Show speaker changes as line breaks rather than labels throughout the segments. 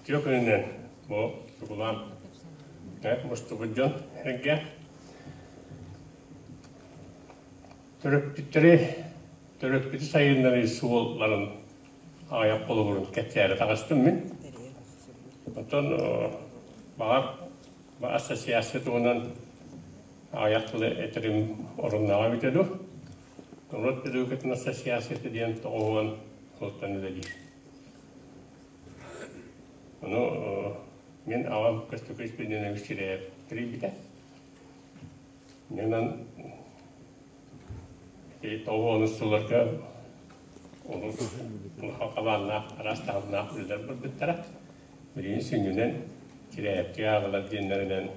Үтүө күнүнэн бу тугулаан мустубут дьон эргэ төрөппүттэри төрөппүтү сайыннарыы суолларын аҕыйах холобурун кэпсээри таҕыстым мин. Оттон баҕар ассоциация туһунан аҕыйах тылы этэрим оруннааҕа эбитэ дуу. Норуот педагогикатын ассоциацията диэн тоҕуһуон сылтан үлэлиир. Ону мин аҕам Көстөкүй Испирдинович Кирэев тэрийбитэ. Онон тоҕуонус сылларга олус улахан хабааннаах, араас таһымнаах үлэлэр барбыттара. Билигин сүнньүнэн Кирэевкэ ааҕылар диэннэринэн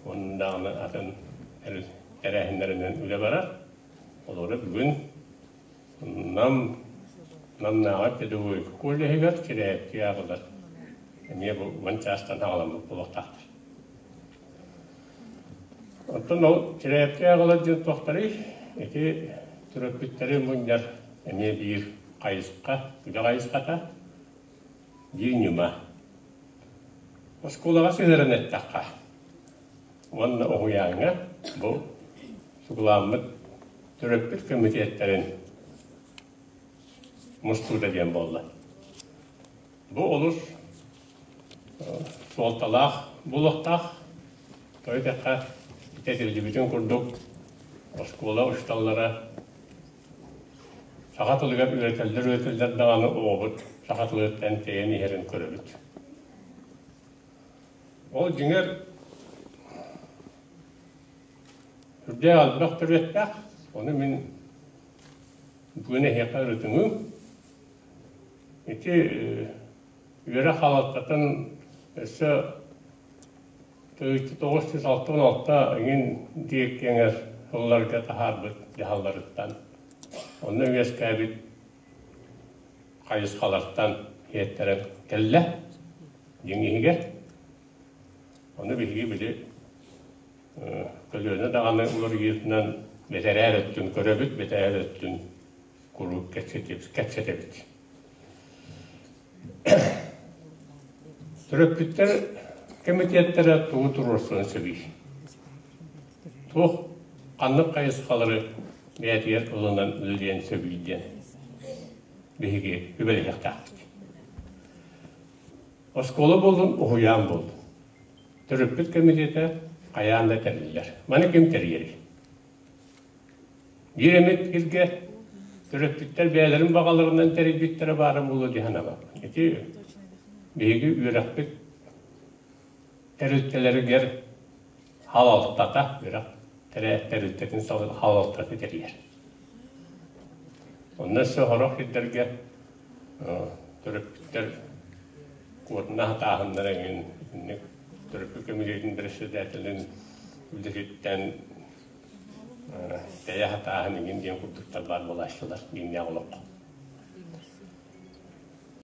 уонна даҕаны атын тэрээһиннэринэн үлэ барар. Олору бүгүн Нам Намнааҕы педагогика коллеһыгар Кирэйэпкэ ааҕылар. Эмиэ бу уон чаастан аҕаламмыт буолуохтаахтар. Оттон ол Кирэйэпкэ ааҕылар диэн туохтарый? Ити төрөппүттэри мунньар эмиэ биир хайысха, үлэ хайысхата, биир ньыма. Оскуолаҕа сыһыаран эттэххэ уонна уһуйааҥҥа бу сугулааммыт төрөппүт кэмитиэттэрин мустуута диэн буолла. Бу олус суолталаах буолуохтаах. Тоҕо диэтэххэ, этиллибитин курдук, оскуола учууталлара саха тылыгар үөрэтэллэр-үөрэтэллэр даҕаны оҕобут саха тылыттан тэйэн иһэрин көрөбүт. Ол дьиҥэр Сүрдээх элбэх төрүөттээх, ону мин бүгүн эһиэхэ ырытыҥыым. Ити үөрэх халалтатын өссө 1966 эҥин диэки эҥэр сылларга таһаарбыт дьаһалларыттан, онно үөскээбит хайысхалартан иэттэрэн кэллэ дьиҥ иһигэр. Ону биһиги били көлүөнэ даҕаны уларыйыытынан бэтэрээр өттүн көрөбүт, бэтэрээр өттүн куруук кэпсэтэбит. Төрөппүттэр кэмитиэттэрэ тугу туруорсуон сөбүй? Туох ханнык хайысхалары бэйэтигэр ылынан үлэлиэн сөбүй диэн биһиги үбэлэһиэхтээхпит. Оскуола буоллун, уһуйаан буоллун. Төрөппүт кэмитиэтэ хайаан да тэриллэр. Маны ким тэрийэрий? Биир эмит сиргэ төрөппүттэр бэйэлэрин баҕаларынан тэрийбиттэрэ баара буолуо дии санаабаппын. Ити биһиги үөрэхпит тэрилтэлэригэр халалтата, үөрэх тэрилтэтин халалтата тэрийэр. Онно өссө сорох сирдэргэ төрөппүттэр куотуна сатааһыннара эҥин итинник төрөппүт кэмитиэтин председателин үлэтиттэн тэйэ сатааһын эҥин диэн курдуктар баар буолааччылар дьиҥнээх олоххо.